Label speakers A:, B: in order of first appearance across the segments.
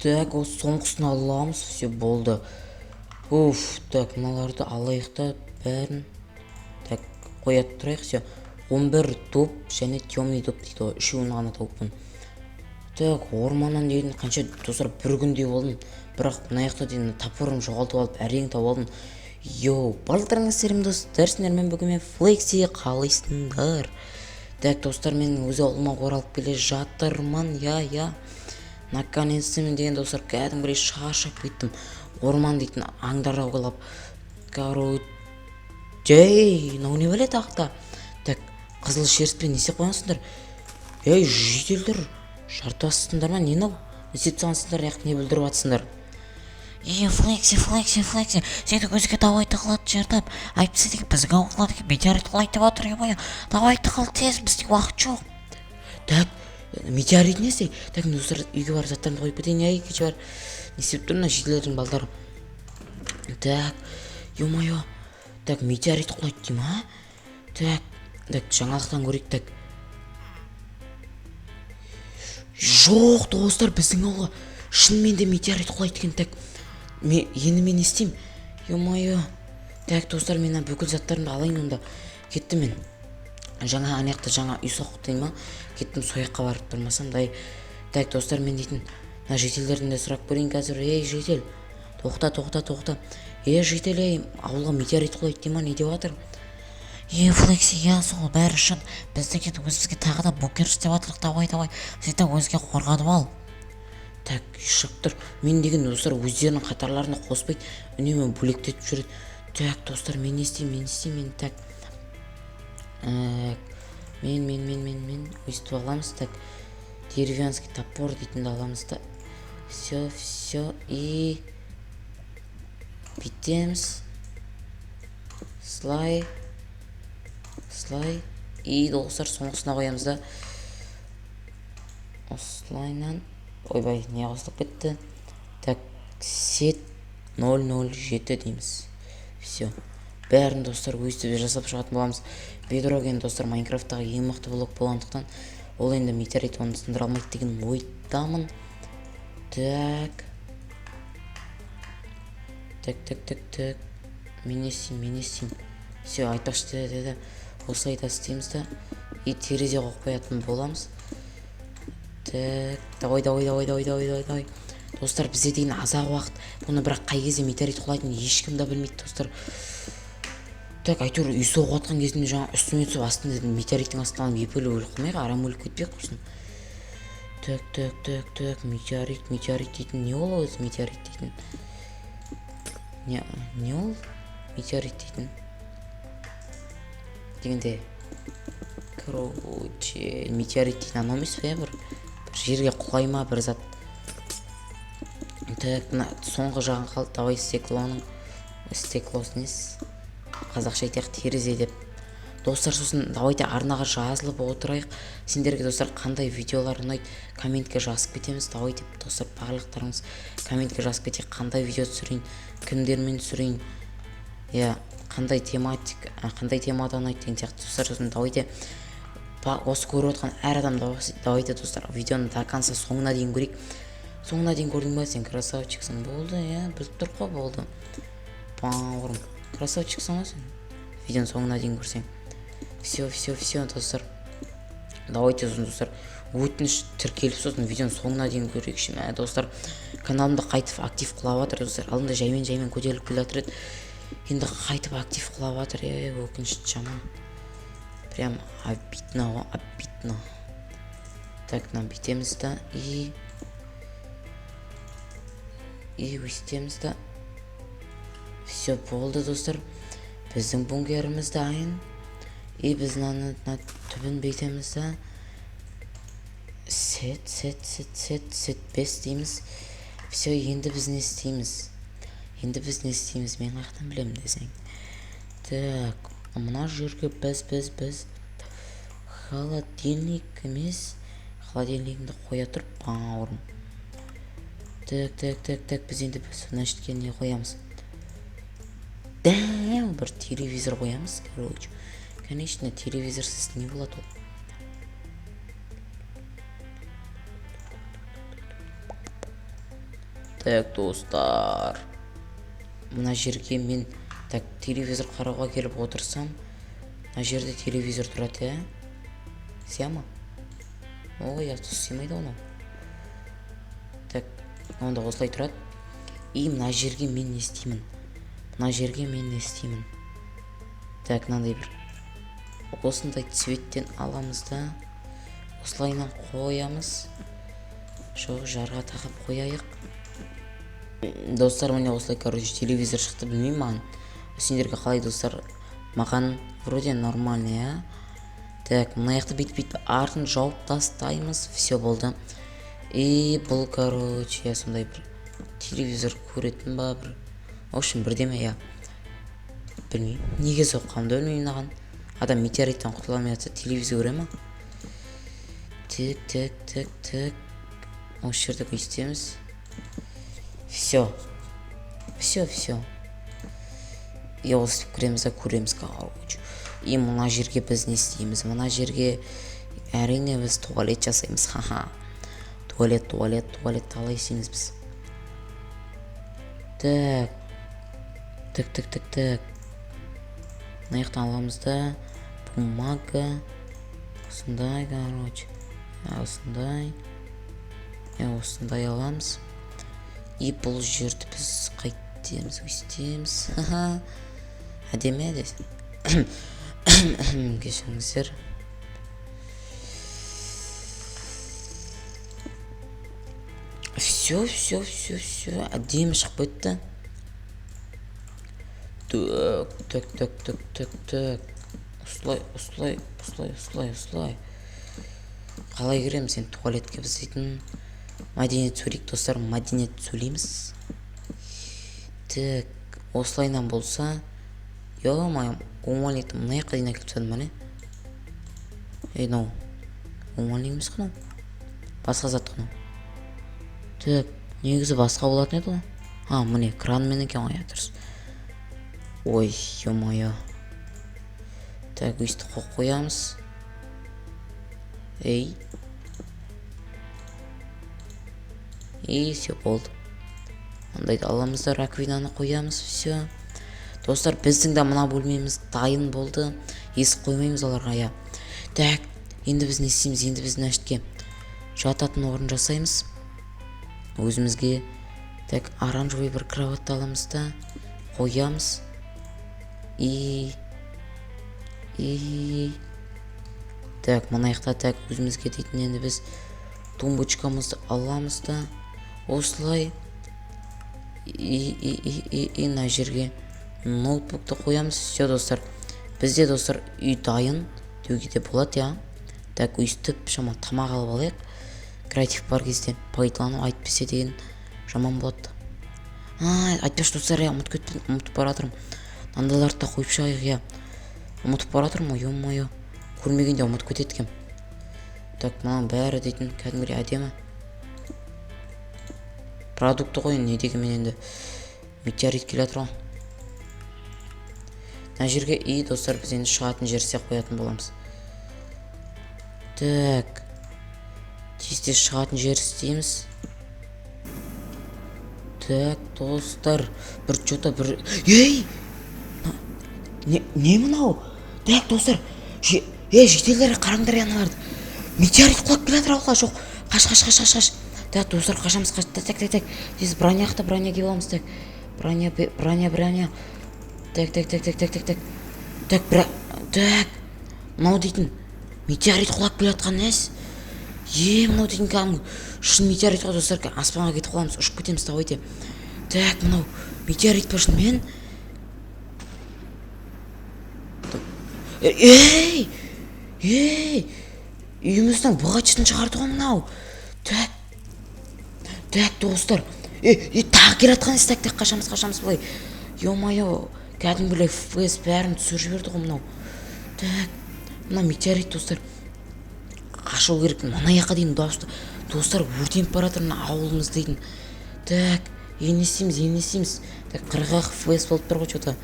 A: Так, осы соңғысын аламыз, все, болды. Уф, так, мыналарды алайық та бәрін. Так, қоя тұрайық, все. 11 дуб және темный дуб дейді ғой, үшеуін ғана тауыппын. Так, орманнан деген қанша, достар, бір күндей болдым. Бірақ мына жақта деген топорым жоғалтып алып, әрең тауып алдым. Йоу, барлықтарыңа сәлем, достар, сіздермен бүгін мен, Флекси, қалайсыңдар? Так, достар, мен өз ауылыма оралып келе жатырмын, я, я. Наконец-то мен деген, достар, кәдімгідей шаршап кеттім. Орман дейтін аңдар аулап. Короче, мынау не бәле тағы да? Так, қызыл шерстпен не істеп қойғансыңдар? Ей, жительдер, жартастыңдар ма? Не мынау? Не істеп тастағансыңдар, яқ не бүлдіріп жатсыңдар?
B: Е, Флекси, Флекси, Флекси, сені өзіңе давай тығылатын жер тап. Әйтпесе деген біздің ауылға деген метеорит құлайды деп жатыр, ё-моё. Давай тығыл тез, бізде уақыт жоқ.
A: Так, метеорит несі? Так, мен, достар, үйге барып заттарымды қойып кетейін, иә, кеше бар. Не істеп тұр мына жительдердің балдары? Так, ё-моё. Так, метеорит құлайды дей ма? Так, так, жаңалықтан көрейік, так. Жоқ, достар, біздің ауылға шынымен де метеорит құлайды екен. Так, енді мен не істеймін? Ё-моё. Так, достар, мен ана бүкіл заттарымды алайын онда. Кеттім мен. Жаңа ана жақта жаңа үй соқты дей ма? Кеттім, сол жаққа барып тұрмасам дай. Так, достар, мен дейтін мына жительдерден де сұрап көрейін қазір. Ей, житель, тоқта, тоқта, тоқта. Ей, житель, ей, ауылға метеорит құлайды дей ма, не деп жатыр?
B: Е, Флекси, иә, сол бәрі шын. Біз деген өзімізге тағы да бункер істеп жатырмық, давай, давай. Сен де өзіңе қорғанып ал.
A: Так, шығып тұр. Мен деген, достар, өздерінің қатарларына қоспайды, үнемі бөлектетіп жүреді. Так, достар, мен не істеймін, мен не істеймін, мен, так. Мен, мен, мен, мен, мен өйстіп аламыз, так. Деревянский топор дейтінді аламыз да. Все, все, и бүйтеміз. Слай. Слай. И, достар, соңғысына қоямыз да. Осылайынан. Ойбай, не қосылып кетті? Так, сет 007 дейміз. Все. Бәрін, достар, өйстіп жасап шығатын боламыз. Бедрок енді, достар, Майнкрафттағы ең мықты блок болғандықтан, ол енді метеорит оны сындыра алмайды деген ойдамын. Так. Так, так, так, так. Мен не істеймін, мен не істеймін? Все, айтпақшы деді. Осылай да істейміз да. И терезе қойып қоятын боламыз. Так, давай, давай, давай, давай, давай, давай, давай. Достар, бізде деген аз-ақ уақыт. Бұны бірақ қай кезде метеорит құлайтынын ешкім де білмейді, достар. Так, әйтеуір үй соғып жатқан кезімде жаңа үстіме түсіп, астында метеориттің астынан епелеп өліп қалмайық, арам өліп кетпейік құрсын. Так, так, так, так, метеорит, метеорит дейтін не ол өзі, метеорит дейтін? Не ол? Метеорит дейтін? Дегенде, короче, метеорит дейтін анау емес пе, бір жерге құлай ма бір зат? Так, мына соңғы жағын қалды. Давай стеклоның, стеклосы несі? Қазақша айтайық, терезе деп. Достар, сосын давайте арнаға жазылып отырайық. Сендерге, достар, қандай видеолар ұнайды, комментке жазып кетеміз. Давайте, достар, барлықтарыңыз комментке жазып кетейік, қандай видео түсірейін, кімдермен түсірейін, иә, қандай тематик, қандай темада ұнайды деген сияқты, достар. Сосын давайте осы көріп отқан әр адам, давайте, достар, видеоны до конца, соңына дейін көрейік. Соңына дейін көрдің ба, сен красавчиксің, болды, иә, біліп тұр ғой, болды, бауырым, красавчиксің ғой сен, видеоның соңына дейін көрсең. Все, все, все, достар, давайте. Сосын, достар, өтініш, тіркеліп, сосын видеоның соңына дейін көрейікші. Мә, достар, каналымды қайтып актив құлап жатыр, достар. Алдында жаймен жаймен көтеріліп келе жатыр еді, енді қайтып актив құлап жатыр. Е, өкінішті жаман, прям обидно ғой, обидно. Так, мынаны бүйтеміз да и өйстеміз да. Все, болды, достар, біздің бункеріміз дайын. И біз мынаны, мына түбін бүйтеміз да, сет, сет, сет, сет, сет 5 дейміз. Все, енді біз не істейміз? Енді біз не істейміз, мен қаяқтан білемін десең. Так, мына жерге біз холодильник емес, холодильнигіңді қоя тұр, бауырым. Так, так, так, так, біз енді біз мына жерге не қоямыз? Дәу бір телевизор қоямыз, короче. Конечно, телевизорсыз не болады ол? Так, достар, мына жерге мен, так, телевизор қарауға келіп отырсам, мына жерде телевизор тұрады, иә? Сыя ма? Ой, сыймайды ғой мынау. Так, онда осылай тұрады. И мына жерге мен не істеймін? Мына жерге мен не істеймін? Так, мынандай бір осындай цветтен аламыз да, осылайынан қоямыз. Жоқ, жарға тағып қояйық. Достар, міне, осылай, короче, телевизор шықты. Білмеймін, маған, сендерге қалай, достар? Маған вроде нормально, иә. Так, мына жақты бүйтіп, бүйтіп артын жауып тастаймыз. Все, болды. И бұл, короче, иә, сондай бір телевизор көретін ба, бір, в общем, бірдеме, иә. Білмеймін, неге соққанымды білмеймін мынаған. Адам метеориттен құтыла алмай жатса, телевизор көре ма? Так, так, так, так, осы жерде өйстеміз. Все, все, все. И осылай кіреміз да, көреміз, короче. И мына жерге біз не істейміз? Мына жерге, әрине, біз туалет жасаймыз. Ха-ха, туалет, туалет, туалетті қалай істейміз біз? Так, так, так, так, так, мына жақтан аламыз да, бумага, осындай, короче, осындай, осындай аламыз. И бұл жерді біз қайтеміз? Өйстеміз. Ха-ха, әдемі десең. Кешіріңіздер. Все, все, все, все, әдемі шығып кетті. Так, так, так, так, так, так, осылай, осылай, осылай, осылай, осылай. Қалай кіреміз енді туалетке біз дейтін? Мәдениет сөйлейік, достар, мәдениет сөйлейміз. Так, осылайынан болса, ё-моё, умывальникті мына жаққа дейін әкеліп тастадым ба, не? Ей, мынау умывальник емес қой, мынау басқа зат қой мынау. Так, негізі басқа болатын еді ғой. А, міне, кранмен екен ғой, иә, дұрыс. Ой, ё-моё. Так, өйстіп қойып қоямыз. Ей, и все, болды. Мындайды аламыз да, раковинаны қоямыз. Все, достар, біздің де мына бөлмеміз дайын болды. Есік қоймаймыз оларға, иә. Так, енді біз не істейміз? Енді біз мына жерге жататын орын жасаймыз өзімізге. Так, оранжевый бір кроватьты аламыз да, қоямыз. И так, мына жақта, так, өзімізге дейтін енді біз тумбочкамызды аламыз да, осылай. И мына жерге ноутбукты қоямыз. Все, достар, бізде, достар, үй дайын деуге де болады, иә. Так, өйстіп шамалы тамақ алып алайық. Креатив бар кезде пайдалану, әйтпесе деген жаман болады. А, айтпақшы, достар, иә, ұмытып кеттім, ұмытып бара жатырмын. Мынандайларды да қойып шығайық, иә. Ұмытып бара жатырмын ғой, ё-моё, көрмегенде ұмытып кетеді екенмін. Так, мынаның бәрі дейтін кәдімгідей әдемі продукты ғой. Не дегенмен, енді метеорит келе жатыр ғой мына жерге. И, достар, біз енді шығатын жер істеп қоятын боламыз. Так, тез тез шығатын жер істейміз. Так, достар, бір че-то бір, ей, не мынау? Так, достар, ей, жительдер, қараңдар, аналарды, метеорит құлап келе жатыр ауылға. Жоқ, қаш, қаш, қаш, қаш, қаш! Так, достар, қашамыз, қаш. Так, так, так, так, тез броня жақта, броня киіп аламыз. Так, броня, броня, броня. Так, так, так, так, так, так, так, так, так, мынау дейтін метеорит құлап келе жатқан несі? Е, мынау дейтін кәдімгі шын метеорит қой, достар. Аспанға кетіп қаламыз, ұшып кетеміз, давайте. Так, мынау метеорит па шынымен? Ей, ей, үйіміздің бұғачын шығарды ғой мынау. Так, так, достар, е, е, тағы келе жатқан. Так, так, қашамыз, қашамыз былай. Ё-моё, кәдімгідей FPS бәрін түсіріп жіберді ғой мынау. Так, мына метеорит, достар, қашу керек. Мына жаққа дейін, достар, өртеніп бара жатыр мына ауылымыз дейтін. Так, енді не істейміз, енді не істейміз? Так, 40 FPS болып тұр ғой че-то.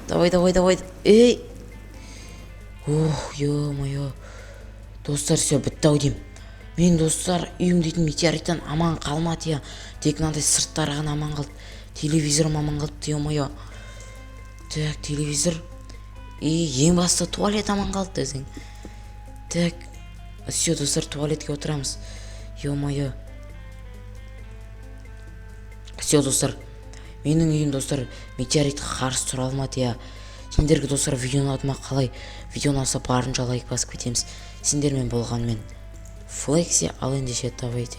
A: Давай, давай, давай, ей! Ох, ё-моё, достар, все, бітті ау деймін. Мен, достар, үйім дейтін метеориттен аман қалмады, иә. Тек мынандай сырттары ғана аман қалды. Телевизорым аман қалыпты, ё-моё. Так, телевизор и ең басты туалет аман қалды десең. Так, все, достар, туалетке отырамыз, ё-моё. Все, достар, менің үйім, достар, метеоритқа қарсы тұра алмады, иә. Сендерге, достар, видео ұнады ма, қалай? Видео ұнаса, барынша лайк басып кетеміз. Сендермен болғанмен Флекси. Ал ендеше, давайте.